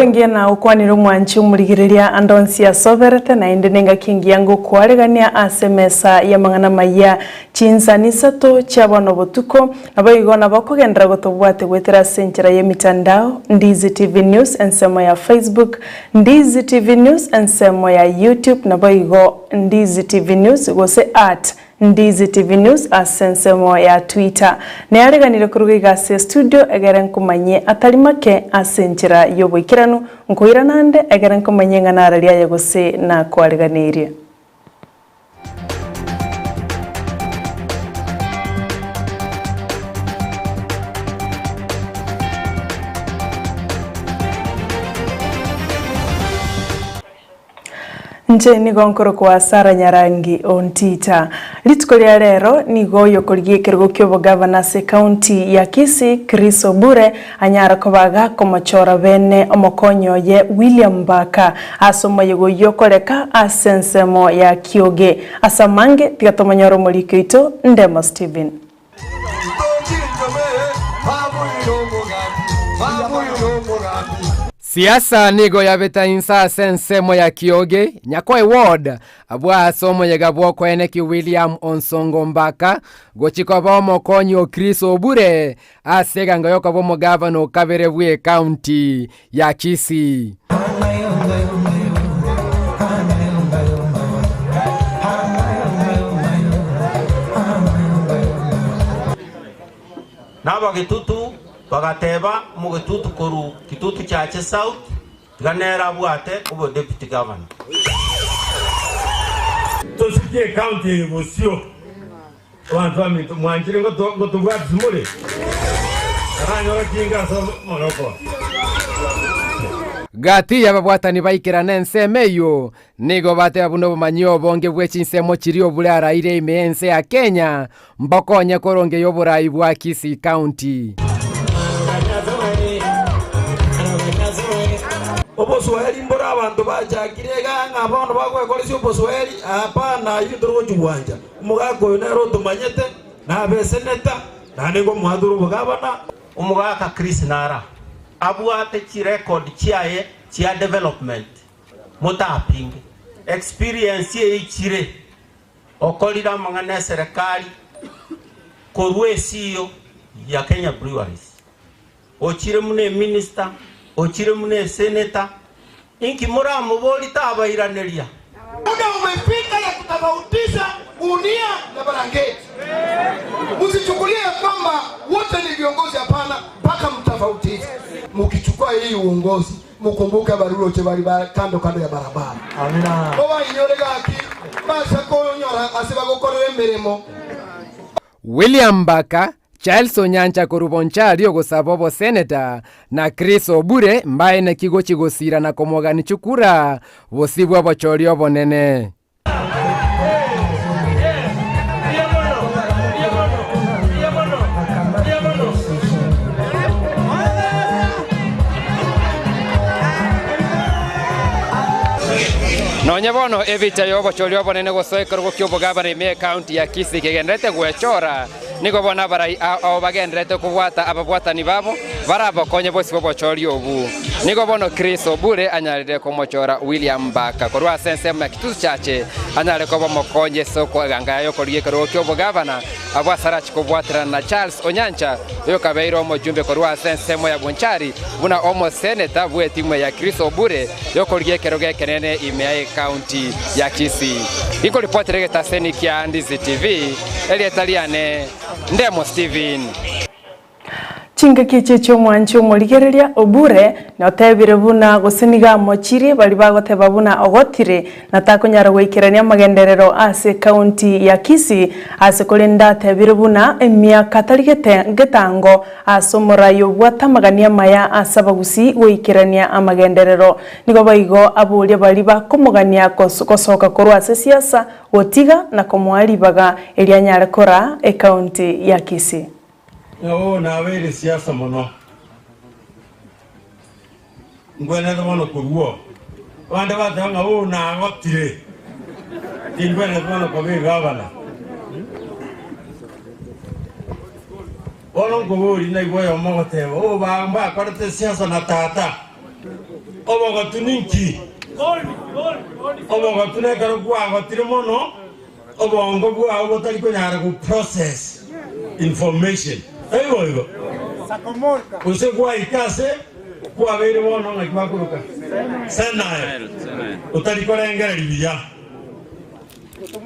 Emarogoba engiya na gokwanera omwanchi omorigereria ande onsi asoberete, naende nengaki engiya ngokwaregania ase emesa y'amang'ana amayia chinsani isato chia bono botuko. Naboigo nabo okogenderera gotobwate goetera ase enchera y'emitandao, Ndizi TV News ensemo ya Facebook, Ndizi TV News ensemo ya YouTube, naboigo Ndizi TV News gose at Ndizi TV News ase ensemo ya Twitter. Neareganire koruga iga ase estudio egere nkomanyie atari make ase enchera y'oboikeranu, nkoirana ande egere nkomanyie ng'a nararia aye gose nakoareganeirie. Inche nigo nkorokwa Sarah Nyarangi Ontita. Rituko ria rero nigo oyokorigia ekerogo ki'obogavana ase ekaunti ya Kisii Chris Obure anyare koba gakomochora bene omokonyi oye William Mbaka ase omoyega oyio okoreka ase ensemo ya Kioge. Ase amange tiga tomonyore omoriki oito Ndemo Stephen. Siasa nigo yabeta inse ase ensemo ya Kioge, Nyakoe Ward, abwo ase omoyega bw'okoeneki William Onsongo Mbaka gochia koba omokonyi o Chris Obure ase egango y'okoba omogavana o kabere bw'ecounty ya Kisii. Na Abagetutu bagateba, Omogetutu korwa Kitutu Chache South, tiga nere abwate obodeputy governor. Tosikie ecounty eye bosio. Abanto baminto, mwanchire ngotobwatisia more? Aranyore kinga ase omoroko. Gati y'ababwatani baikerana ensemo eyio, nigo bateba buna obomanyi obonge bwe chinsemo chiria obure araire ime y'ense ya Kenya mbokonye korongeya oborai bwa Kisii County. Oboswahili mbore abanto bachakire iga ng'a bono bagwekoresia oboswahili, hapana, ayio ntori gochia gwancha. Omogaka oyo nere otomanyete, nabe eseneta, naende nkomoatora obogabana. Omogaka Chris Nara abwate chirecord chiaye chia development motapinge. Experience eichire okorire amang'ana eserekari korwa esiyo ya Kenya Breweries. Ochire buna eminister, ochire buna esenator, inki moramoborie tabairaneria? Muda umefika ya kutofautisha gunia na barangeti. Msichukulie ya kwamba wote ni viongozi, hapana, mpaka mtofautishe. Mkichukua hii uongozi mukumbuke baruroche bari ba kando kando ya barabara. Amina. Obainyore gaki basa konyora ase bagokorera emeremo. William Mbaka Charles Onyancha korwa Bonchari ogosaba oboseneta, na Chris Obure mbae naki gochi gosira na komogani chikura bosibwe obochori obonene. Nonye bono ebicha y'obochori obonene gosoa ekerogo ki'obogabana ime y'ecounty ya Kisii kegendererete gwechora, Nigo bono abarai ao bagendererete kobwata ababwatani babo, barabokonye bosio bw'obochori obwo. Nigo bono Chris Obure anyarire komochora William Mbaka korwa ase ensemo ya Kitutu Chache anyare koba omokonyi ase okoegangaya y'okorigia ekerogo ki'obogavana abwo ase arache kobwaterana na Charles Onyancha oyokabeire omojumbe korwa ase ensemo ya Bonchari buna omoseneta bw'etimu ya Chris Obure y'okorigia ekerogo ekenene ime ya ecounty ya Kisii. Inkoripotera egetaseni kia Ndizi TV. Erieta riane Ndemo Steven. Chingaki echi echi'omwanchi omorigereria Obure notebire buna gose nigo amochirie baria bagoteba buna ogotire na takonyara goikerania amagenderero ase ekaunti ya Kisii ase korende atebire buna emiaka tari getango ase omorai obwate amagani amaya ase abagusii goikerania amagenderero. Nigo boigo aboria baria bakomogania gosoka korwa ase siasa Gotiga na komoa ribaga erio anyare koraa ecounty ya Kisii. Oo nabeire siasa mono, ngwenerete mono korwa oo. Abande bateba ng'a oo nagotire, tingwenereti mono koba egavana. Bono nkoboria naigwe oyomo ogoteba, oo ba mbakorete siasa na tata. Obogotu ninki? Obogotu nekero kwagotire mono, obongo bwao botari konyara go process information. Tari boigo? Gose gwaika ase kwabeire bono ng'aki bakoroka? Senile. Otari korengereria buya.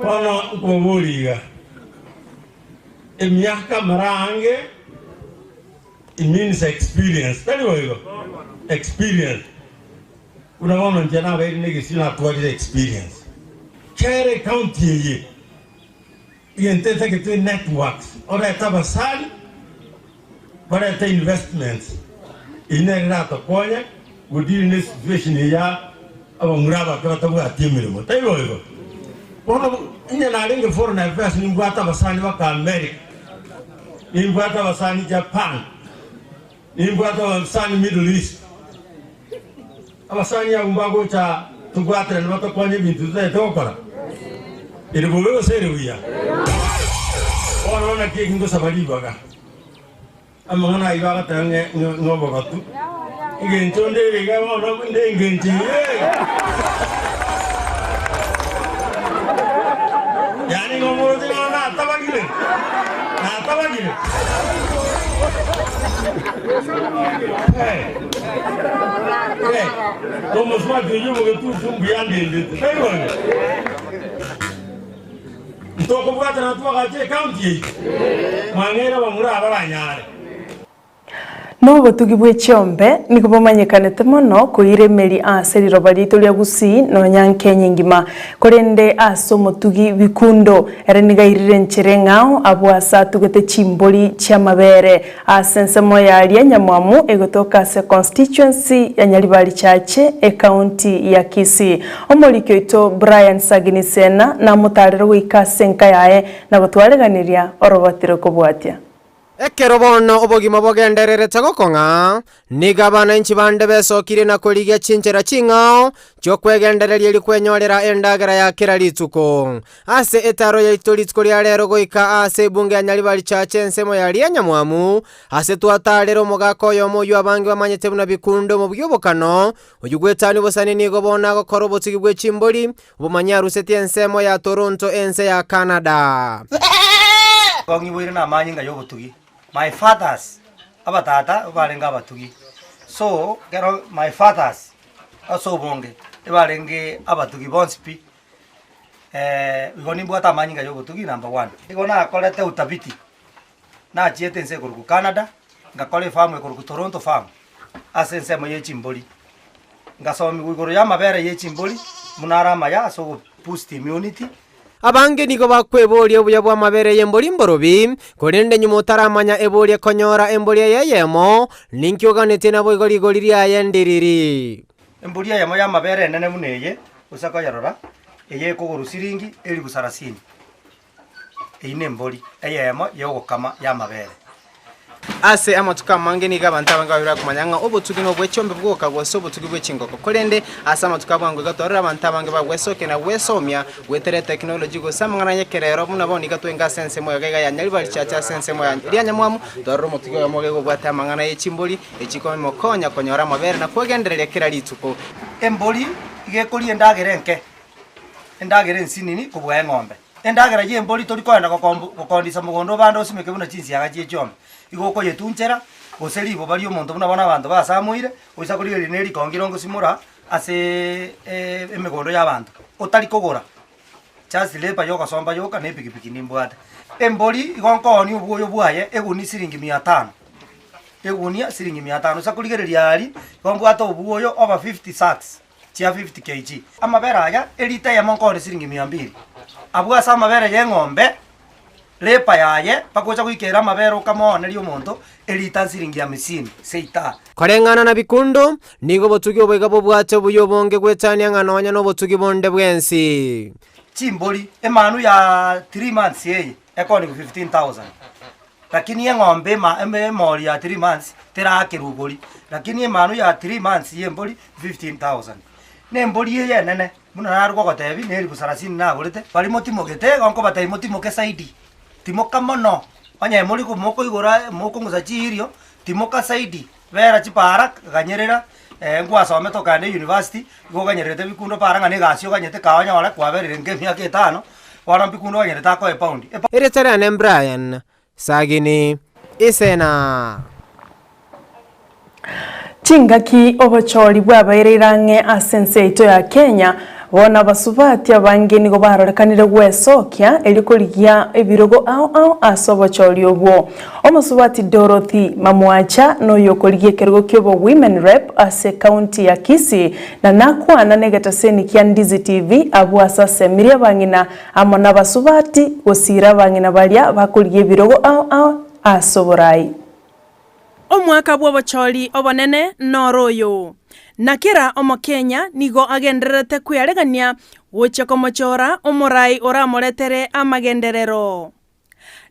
Bono nkoboboria iga, emiaka mara aange It means experience, tari boigo? Experience. Buna bono inche nabeire na egesio natwarire experience. Kera ecounty eye egento etagete networks, orete abasani, barete investments, eyio nere eratokonye godeal ne situation eye ya abamura abake batabwati emeremo, tari boigo? Bono onye narenge foreign affairs nimbwate abasani baka America. Nimbwate abasani Japan, nimbwate abasani Middle East. Abasani abwo mbagocha tobwaterane batokonye ebinto totagete gokora. Ere bobe gose ere buya? Bono naki eki ngosaba ribaga. Amang'ana ayio bagateba ng'a ng'a obogotu. Engencho ndere iga bono nde engencho eye. Yaani ng'a omoroche ng'a natabagire, natabagire. Hey, hey, nomosubati oyio omogetutu mbuya andendete, tari boigo? Ntokobwatana twagache ecounty yaito, mwang'eire abamura aba baranyare. Nobotugi bwe chiombe nigo bomanyekanete mono koira emeri ase riroba riaito ria Gusii nonya Kenya engima. Korende ase omotugi Bikundo, ere nigo airire enchera eng'ao abwo ase atugete chimbori chi'amabere ase ensemo ya aria Nyamwamu egotoka ase constituency ya Nyaribari Chache ecounty ya Kisii. Omoriki oito Brian Sagini Sena namotarere goika ase enka yaye na gotwareganiria orobatire kobwatia. Ekero bono obogima bogendererete gokong'a, nigo abananchi bande besokirie na korigia chinchera ching'ao chi'okwegendereria erio kwenyorera endagera ya kera rituko. Ase etaaro yaito rituko ria rero goika aase ebunge ya Nyaribari Church ensemo ya Rianyamwamu, ase twataarire omogaka oyomo oyio abange bamanyete buna Bikundo omobugi obokano, oyio gwetania obosani nigo bono agokora obotugi bwe chimbori, Obomanyi arusetie ensemo ya Toronto ense ya Canada. Kong'iboire namanyinga y'obotugi. My fathers, abatata ebarenge abatugi, so ekero my fathers ase obonge ebarenge abatugi bonsi pi, igo nimbwate amanyinga y'obotugi number one. Igo nakorete utafiti, nachiete ense ekorokwa Canada, ngakora efarm ekorokwa Toronto farm, ase ensemo ye chimbori. Ngasomiwa igoro y'amabere ye chimbori, buna are amaya ase ogo boost immunity. Abange nigo bakweboria obuya bw'amabere y'embori mborobi, korende nyuma otaramanya eborie konyora embori eye eyemo, ninki oganetie naboigo rigori riaye ndiriri. Embori eyemo y'amabere enene buna eye, gose koyerora, eye ekogorwa siringi elifu sarasini. Eyio nembori eyemo y'ogokama y'amabere. Ase amatuko amange nigo abanto abange babeire bakomanya ng'a obotugi nobw'echiombe bwoka gose obotugi bwe chingoko. Korende ase amatuko a bwango iga twarora abanto abange bagwesokia na gwesomia goetera etekinoloji gose amang'ana y'ekerero buna bono iga twenga ase ensemo iga iga ya Nyaribari Church ase ensemo ya Rianyamwamu twarora omotugi oyomo iga obwate amang'ana ye chimbori echikomokonya konyora amabere na kwegendereria kera rituko. Embori iga ekoria endagera enke, endagera ensinini kobua eng'ombe. Endagera y'embori tori koenda gokondisa mogondo obande osimeke buna chinsiaga chie chiombe, igo okoyetunchera, gose riboba ri'omonto buna bono abanto basamoire, oisa korigereria ne rikongi rongosimora ase emegondo y'abanto, otari kogora, just labour yogosomba yoka na epikipiki nimbwate. Embori igo nkoonia obwoyo bwaye egunia siringi mia tano, egunia siringi mia tano, oisa korigereria aria, igo mbwate obwoyo over 50 sacks. chia 50 kg. Amabere aya elita eyemo nkore siringi mia mbili. Abwo ase amabere y'eng'ombe, labour yaye mpaka ocha goikera amabere okamooneria omonto elita nsiringi hamsini, seita. Koreng'ana na bikundo, nigo obotugi obo iga bobwate obuya obonge goetania ng'a nonya nobotugi bonde bwensi. Chimbori, emanu ya 3 months eye ekonigwa 15000. Lakini eng'ombe ema emori ya 3 months terakerwa obori, lakini emanu ya 3 months ya embori 15000. Na embori eye enene, buna narwa gogotebia na elifu sarasini nagorete, baria motimogete igo nkobatebia motimoke zaidi, timoka mono, onye mori mokoigora mokong'usa chiirio, timoka zaidi, bera chipara, ganyerera. Nkwasomete okagenda eyunivasiti, igo oganyererete bikundo para ng'a na egasi oganyete kaa onyore, kwaberire nka emiaka etano, bono mbikundo oganyerete akoe epaundi. Erieta riane Brian Sagini Isena. Chingaki obochori bwabaereire ang'e ase ense yaito ya Kenya, bono abasubati abange nigo barorekanire gwesokia erio korigia ebirogo ao ao ase obochori obwo. Omosubati Dorothy Mamwacha noyokorigia ekerogo kiobo Women Rep ase ekaunti ya Kisii na nakwana negetaseni kia Ndizi TV abwo ase asemirie abang'ina amo nabasubati gosiira abang'ina baria bakorigia ebirogo ao ao ase oborai. Omwaka bw'obochori obonene noro oyo, na kera Omokenya nigo agendererete kwearegania gochia komochora omorai oramoretere amagenderero.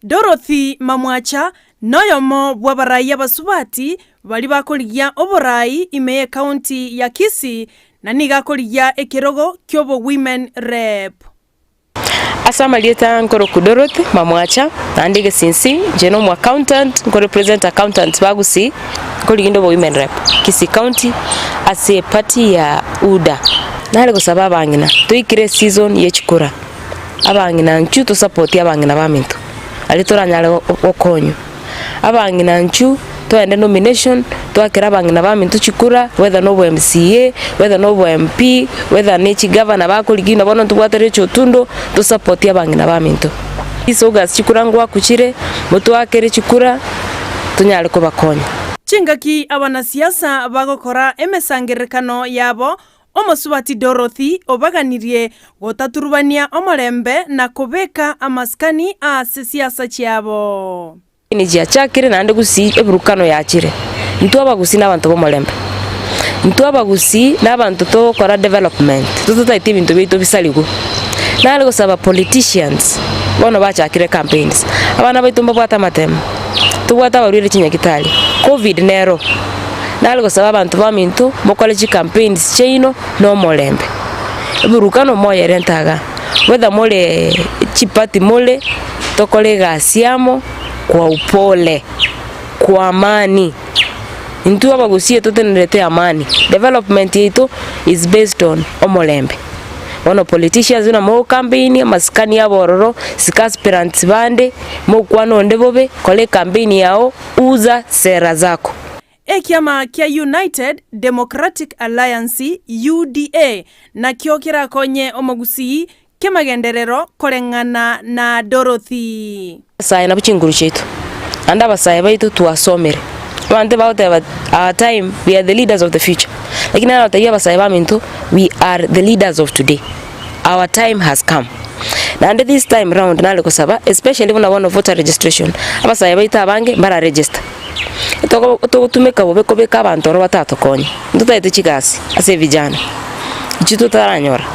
Dorothy Mamwacha noyomo bw'abarai abasubati baria bakorigia oborai ime y'ecounty ya Kisii na nigo akorigia ekerogo ki'obo Women Rep. Ase amarieta nkoroku Dorothy Mamwacha, naende egesinsi inche na omo accountant, nko represent accountants ba Gusii, nkorigia inde obo women rep Kisii county ase eparty ya UDA. Nare gosaba abang'ina, toikire eseason ye chikura, abang'ina inchuo tosapotie abang'ina baminto, aria toranyare gokonywa. Abang'ina inchuo toende nomination, twakere abang'ina baminto chikura, whether na obo MCA, whether na obo MP, whether ne chigavana bakorigia buna bono ntobwate Rachel Otundo, tosapotie abang'ina baminto. This August chikura ngoakwa chire, motwakere chikura, tonyare kobakonya. Chingaki abanasiasa bagokora emesangererekano yabo Omosubati Dorothy obaganirie gotaturubania omorembe na kobeka amasikani ase siasa chiabo. Chiachakire naende gusii eburukano yachire. Intwe abagusii nabanto b'omorembe. Intwe abagusii nabanto togokora development, totataeti ebinto biaito bisarigwe. Nare gosaba politicians bono bachakire campaigns, abana baito mbabwate amatemo, tobwate abarwaire chinyagitari, covid nero. Nare gosaba abanto baminto mokore chicampaigns chiaino nomorembe, eburukano moyerente igaa, whether more chiparty more, tokore egasi amo kwa upole, kwa amani. Intwe abagusii totenerete amani, development yaito is based on omorembe. Bono politicians buna mogocampaign amasikani abororo, sika aspirants bande, mokwana onde bobe, kora ecampaign yago, uza sera zako. Ekiama kia United Democratic Alliance, UDA, nakio kerakonye omogusii kemagenderero koreng'ana na Dorothy. Abasae nabwo chinguru chiaito, naende abasae baito twasomire. Abanto bagoteba our time we are the leaders of the future, lakini naro gotebia abasae baminto we are the leaders of today, our time has come. Naende this time round nare gosaba especially buna bono voter registration, abasae baito abange mbara register. Togo togotumeka bobe kobeka abanto oro batatokonye, ntotagete chigasi ase evijana, inchuo totaranyora.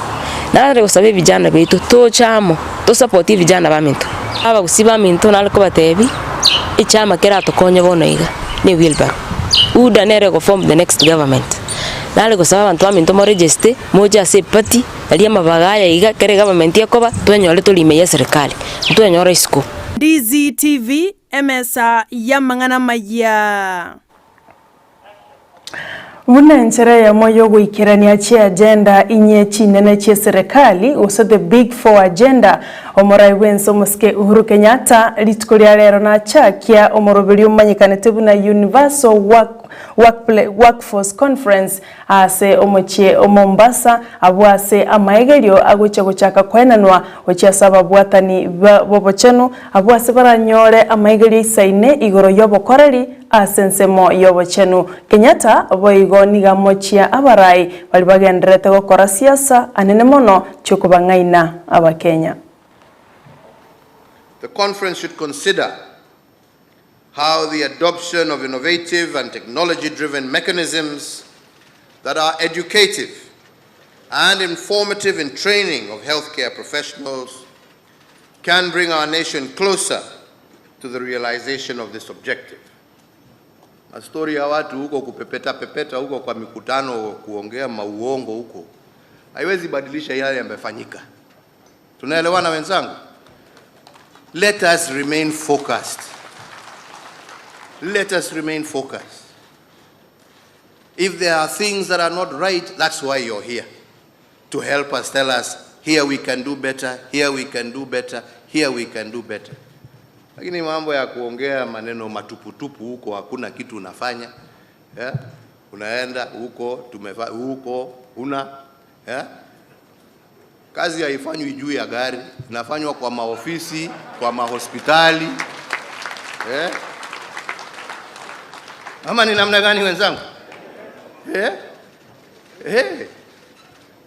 Nare gosaba evijana baito toche amo, tosapotie evijana baminto. Abagusii baminto nare kobatebia, echama keratokonye bono iga, ne ewheelbarrow. UDA nere egoform the next government. Nare gosaba abanto baminto moregeste, moche ase eparty, aria amabaga aya iga, ekero egovernment ekoba, twenyore tori ime ya eserikari, ntwenyore isiko. DZTV, Emesa y'amang'ana amayia. Buna enchera eyemo y'ogoikerania chiagenda inye chinene chi'eserekari gose the big four agenda, omorai bw'ense omosike Uhuru Kenyatta rituko ria rero nachakia omoroberio omanyekanete buna Universal Work Workforce Conference Aase omochie o Mombasa, abwo ase amaegerio agochia gochaka koenanwa gochia ase ababwatani b'obochenu, abwo ase baranyore amaegerio aisaine igoro y'obokoreri ase ensemo y'obochenu. Kenyatta boigo nigo amochia abarai baria bagendererete gokora siasa anene mono chi'okobang'aina Abakenya. The conference should consider how the adoption of innovative and technology-driven mechanisms that are educative and informative in training of healthcare professionals can bring our nation closer to the realization of this objective. Mastori ya watu huko kupepeta pepeta huko kwa mikutano kuongea mauongo huko haiwezi badilisha yale yamefanyika. Tunaelewana wenzangu? Let us remain focused. Let us remain focused. If there are things that are not right, that's why you're here. To help us tell us, here we can do better, here we can do better, here we can do better. Lakini mambo ya kuongea maneno matuputupu huko hakuna kitu unafanya. Yeah? Unaenda huko tumefa huko huna yeah? Kazi haifanywi juu ya gari, inafanywa kwa maofisi, kwa mahospitali eh? Ama ni namna gani wenzangu eh? Eh.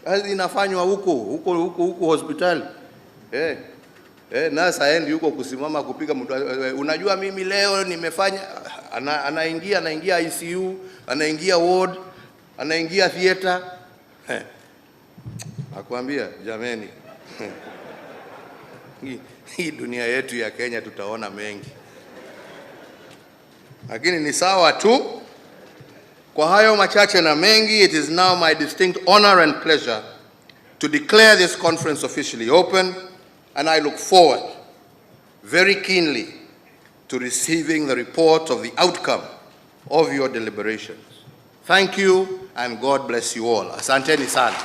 Kazi inafanywa huko huko huko huko hospitali eh. Eh, nasa haendi huko kusimama kupiga mtu. Unajua mimi leo nimefanya, anaingia anaingia ICU, anaingia ward, anaingia theater eh. Nakwambia jameni, hii dunia yetu ya Kenya tutaona mengi, lakini ni sawa tu. Kwa hayo machache na mengi, it is now my distinct honor and pleasure to declare this conference officially open, and I look forward very keenly to receiving the report of the outcome of your deliberations. Thank you and God bless you all. Asanteni sana.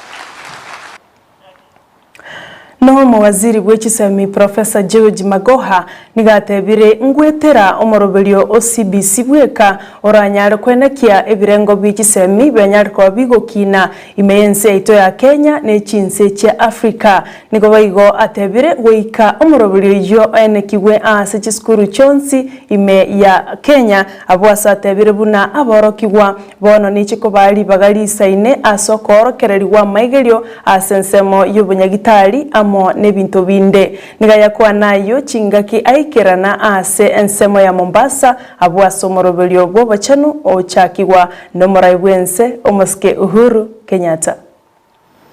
Noho mowaziri bwe chisemi Professor George Magoha nigatebire ngwetera omoroberio o CBC bweka oranyare kwenekia ebirengo bie chisemi bianyare koba bigokina ime y'ense yaito ya Kenya ne chinse chia Africa. Nigo boigo atebire goika omoroberio oyio oenekigwe ase chisukuru chionsi ime ya Kenya abwo ase atebire buna aborokigwa bono niche kobaa ribaga risaine ase okoorokererigwa amaigerio ase ensemo y'obonyagitari amo nebinto binde. Niga yakwana ayio chingaki aikerana ase ensemo ya Mombasa abwo ase omoroberio bw'obochenu ochakigwa nomorai bw'ense omosike Uhuru Kenyatta.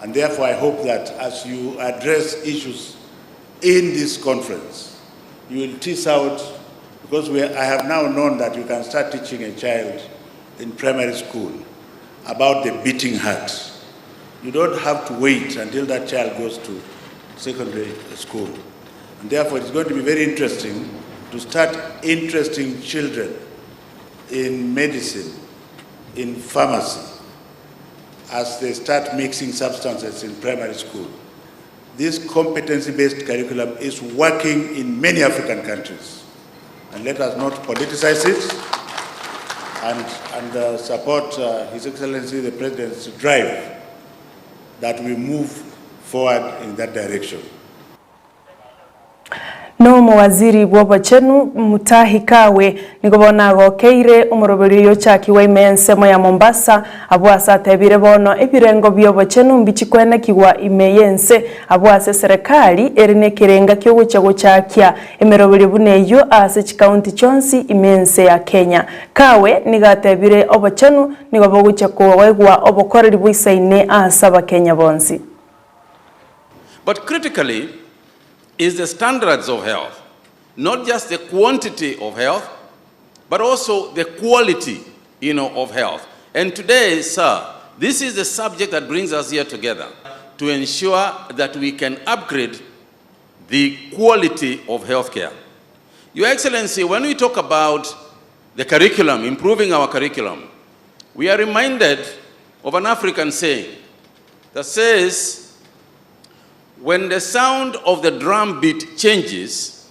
And therefore I hope that as you address issues in this conference, you will tease out, because I have now known that you can start teaching a child in primary school about the beating heart. You don't have to wait until that child goes to secondary school. And therefore it's going to be very interesting to start interesting children in medicine, in pharmacy, as they start mixing substances in primary school. This competency-based curriculum is working in many African countries. And let us not politicize it and support His Excellency the President's drive that we move forward in that direction. Nomowaziri bw'obochenu Mutahi Kagwe nigo bono agokeire omoroberio oyo ochakiwa ime y'ensemo ya Mombasa abwo ase atebire bono ebirengo bi'obochenu mbichikwenekigwa ime y'ense abwo ase eserekari ere nekerenga kiogochia gochakia emeroberio buna eyio ase chikaunti chionsi ime y'ense ya Kenya. Kagwe nigo atebire obochenu nigo bogochia koegwa obokoreri boisaine ase abakenya bonsi. But critically is the standards of health, not just the quantity of health, but also the quality, of health. And today, sir, this is the subject that brings us here together to ensure that we can upgrade the quality of healthcare. Your Excellency, when we talk about the curriculum, improving our curriculum, we are reminded of an African saying that says, when the sound of the drum beat changes,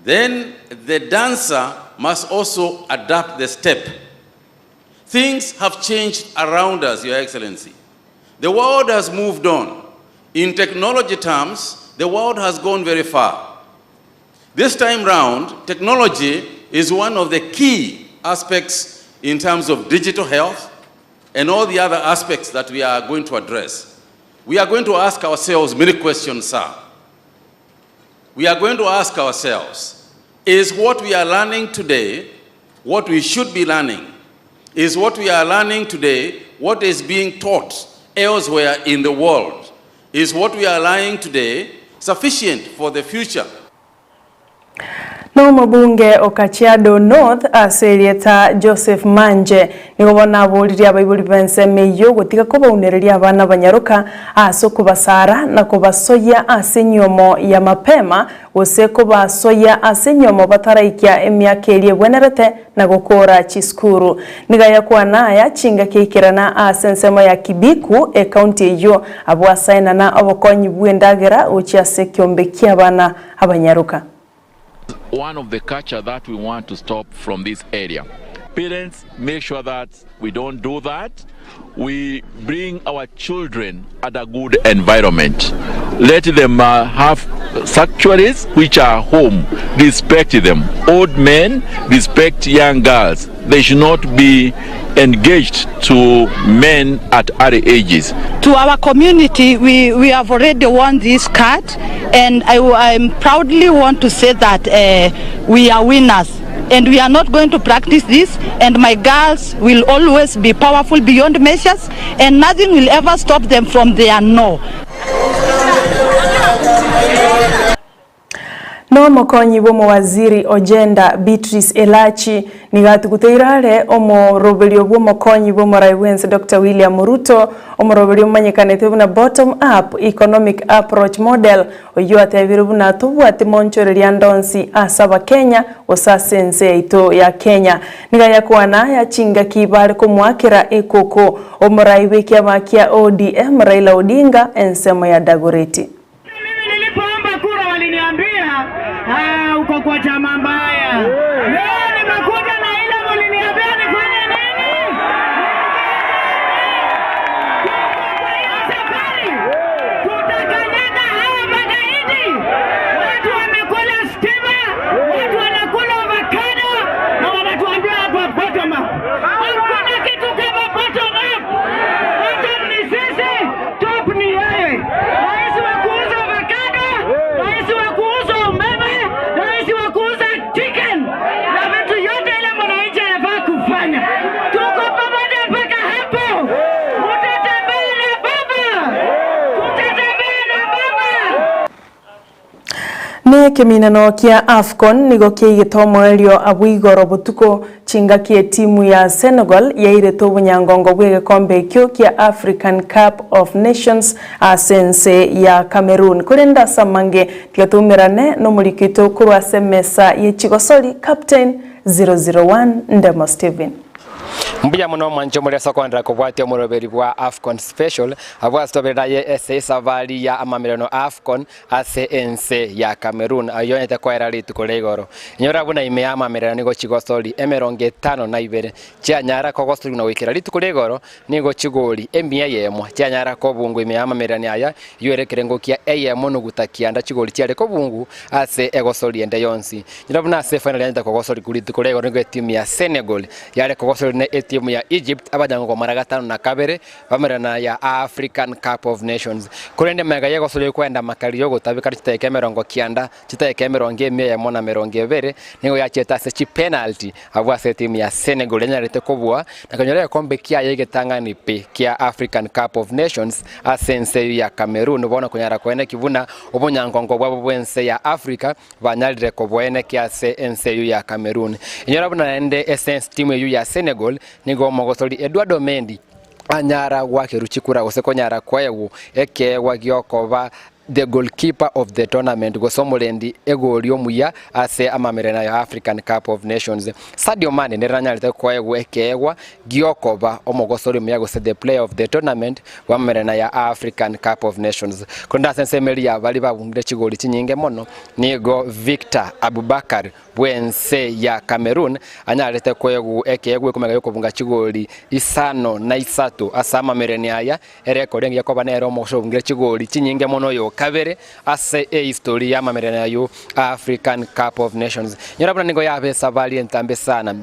then the dancer must also adapt the step. Things have changed around us, Your Excellency. The world has moved on. In technology terms, the world has gone very far. This time round, technology is one of the key aspects in terms of digital health and all the other aspects that we are going to address. We are going to ask ourselves many questions, sir. We are going to ask ourselves, is what we are learning today what we should be learning? Is what we are learning today what is being taught elsewhere in the world? Is what we are learning today sufficient for the future? Nomobunge o Kajiado North ase erieta Joseph Manje nigo bono aboririe abaibori b'ensemo eyio gotiga kobaunereria abana abanyaroka ase okobasara na kobasoyia ase enyiomo ya mapema gose kobasoyia ase enyiomo bataraikia emiaka eria ebwenerete na gokoora chisukuru. Nigo ayakwana aya chingaki aikerana ase ensemo ya Kibiku, ekaunti eyio, abwo asaenana obokonyi bw'endagera gochia ase ekiombe ki'abana abanyaroka. One of the culture that we want to stop from this area. Parents, make sure that we don't do that. We bring our children at a good environment. Let them uh, have sanctuaries which are home. Respect them. Old men respect young girls. They should not be engaged to men at early ages. To our community, we, we have already won this card, and I, I proudly want to say that uh, we are winners. And we are not going to practice this, and my girls will always be powerful beyond measures, and nothing will ever stop them from their no. Nomokonyi bw'omowaziri o Gender, Beatrice Elachi, nigo atuguteire are omoroberio bw'omokonyi bw'omorai bw'ense Doctor William Ruto, omoroberio omanyekanete buna Bottom Up Economic Approach Model, oyio atebire buna tobwati monchoreria ande onsi ase abakenya gose ase ense yaito ya Kenya. Nigo ayakwana aya chingaki bare komoakera ekoko omorai bw'ekiama kia ODM Raila Odinga ensemo ya Dagoretti. Mimi nilipoomba kura waliniambia ah, uko kwa chama mbaya. Leo nimekuja na ile muliniambia nifanye nini? Tuko kwa hiyo safari, tutakanyaga hawa magaidi. Watu wamekula stima, watu wanakula avocado na wanatuambia hapa bottom up. Hakuna kitu kama bottom up. Bottom ni sisi, top ni yeye. Rais wa kuuza avocado, rais wa kuuza umeme, rais wa kuuza chicken na vitu yote ile mwananchi anafaa kufanya. Tuko pamoja mpaka hapo. Mutatembea na baba, tutatembea na baba. Nekeminano kia Afcon nigo kiaigete omoerio abwo igoro botuko chingaki etimu ya Senegal yairete obonyangongo bw'egekombe ekio kia African Cup of Nations ase ense ya Cameroon. Korende ase amange tiga toumerane nomoriki oito korwa ase emesa ye chigosori Captain 001 Ndemo Stephen. Mbuya mono omwanche omore ase okoenderera kobwatia omoroberi bwa Afcon Special abwo ase toberere aye ase esabari ya amamererano a Afcon ase ense ya Cameroon ayio onyarete koera rituko ria igoro. Inyora buna ime y'amamererano nigo chigosori emerongo etano na ibere chianyara kogosorigwa na goikera rituko ria igoro, nigo chigori emia eyemo chianyara kobungwa ime y'amamererano aya, eyio ere ekerengo kia eyemo nuguta kianda chigori chiare kobungu ase egosori ende yonsi. Inyora buna ase efainali yanyarete kogosorigwa rituko ria igoro nigo etimu ya Senegal yare kogosorigwa na etimu ya Egypt abanyangogo mara gatano na kabere Bamerana ya African Cup of Nations. Korende magega y'egosoria kwenda amakari y'ogotabeka chidakika emerongo kianda, chidakika emerongo emia eyemo na merongo ebere, nigo yachiete ase chipenalty abwo ase etimu ya Senegal yanyarete kobua na konyora egekombe kiaye egetang'ani pi kia African Cup of Nations ase ense eyio ya Cameroon bono konyara koenekia buna obonyangongo bwabo bw'ense ya Africa banyarire koboenekia ase ense eyio ya Cameroon. Inyora buna naende ase etimu eyio ya Senegal Nigo omogosori Eduardo Mendy anyara goakerwa chikura gose konyara koegwa ekeegwa giokoba the goalkeeper of the tournament gose omorendi egori omuya ase amamererano ya African Cup of Nations. Sadio Mane nere nanyarete koegwa ekeegwa giokoba omogosori omuya gose the player of the tournament bw'amamererano ya African Cup of Nations. Korende ase ensemo eria baria babungire chigori chinyinge mono nigo Victor Aboubakar bw'ense ya Cameroon anyarete koegwa ekeegwa ekomega gi'okobunga chigori isano na isato ase amamererani aya, erekori engiya koba nere omogosho obungire chigori chinyinge mono oyo kabere ase ehistory y'amamererani ayio a African Cup of Nations. Nyora buna nigo yaba esabari entambe sana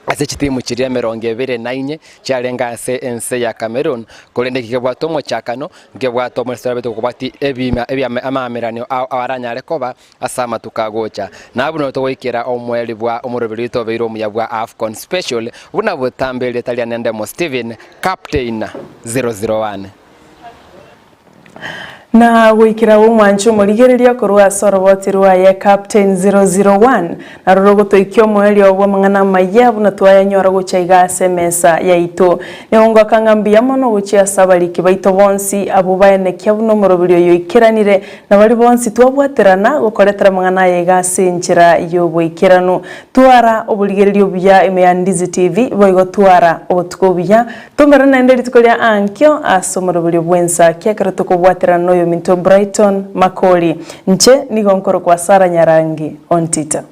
ase chitimu chiria emerongo ebere na inye chiarenge ase ense ya Cameroon, korende eki kebwate omochakano, nkebwate omorisito orabete gokobwatia ebima ebiama amamererani ao aranyare koba Ase amatuko agocha, nabuna togoikera omoerio bwa omoroberi oito obeire omuya bwa Afcon Special, buna botambe erieta riane Ndemo Stephen, Captain 001. Na goikera omwanche omorigereria korwa ase oroboti rwaye Captain 001, naroro rogotoikia omoerio bw'amang'ana amayia buna twayanyora gocha iga ase emesa yaito. Nigo ngoaka ng'a mbuya mono gochia ase abariki baito bonsi abwo baenekia buna omoroberi oyo oikeranire, na baria bonsi twabwaterana gokoretera amang'ana aya iga ase enchera y'oboikeranu. Twara oborigereria obuya ime ya Ndizi TV, boigo twara obotuko obuya. Tombere naende rituko ria ankio ase omoroberio bw'ensakia ekero tokobwaterana noyominto Brighton Makori. Inche nigo nkorokwa Sarah Nyarangi Ontita.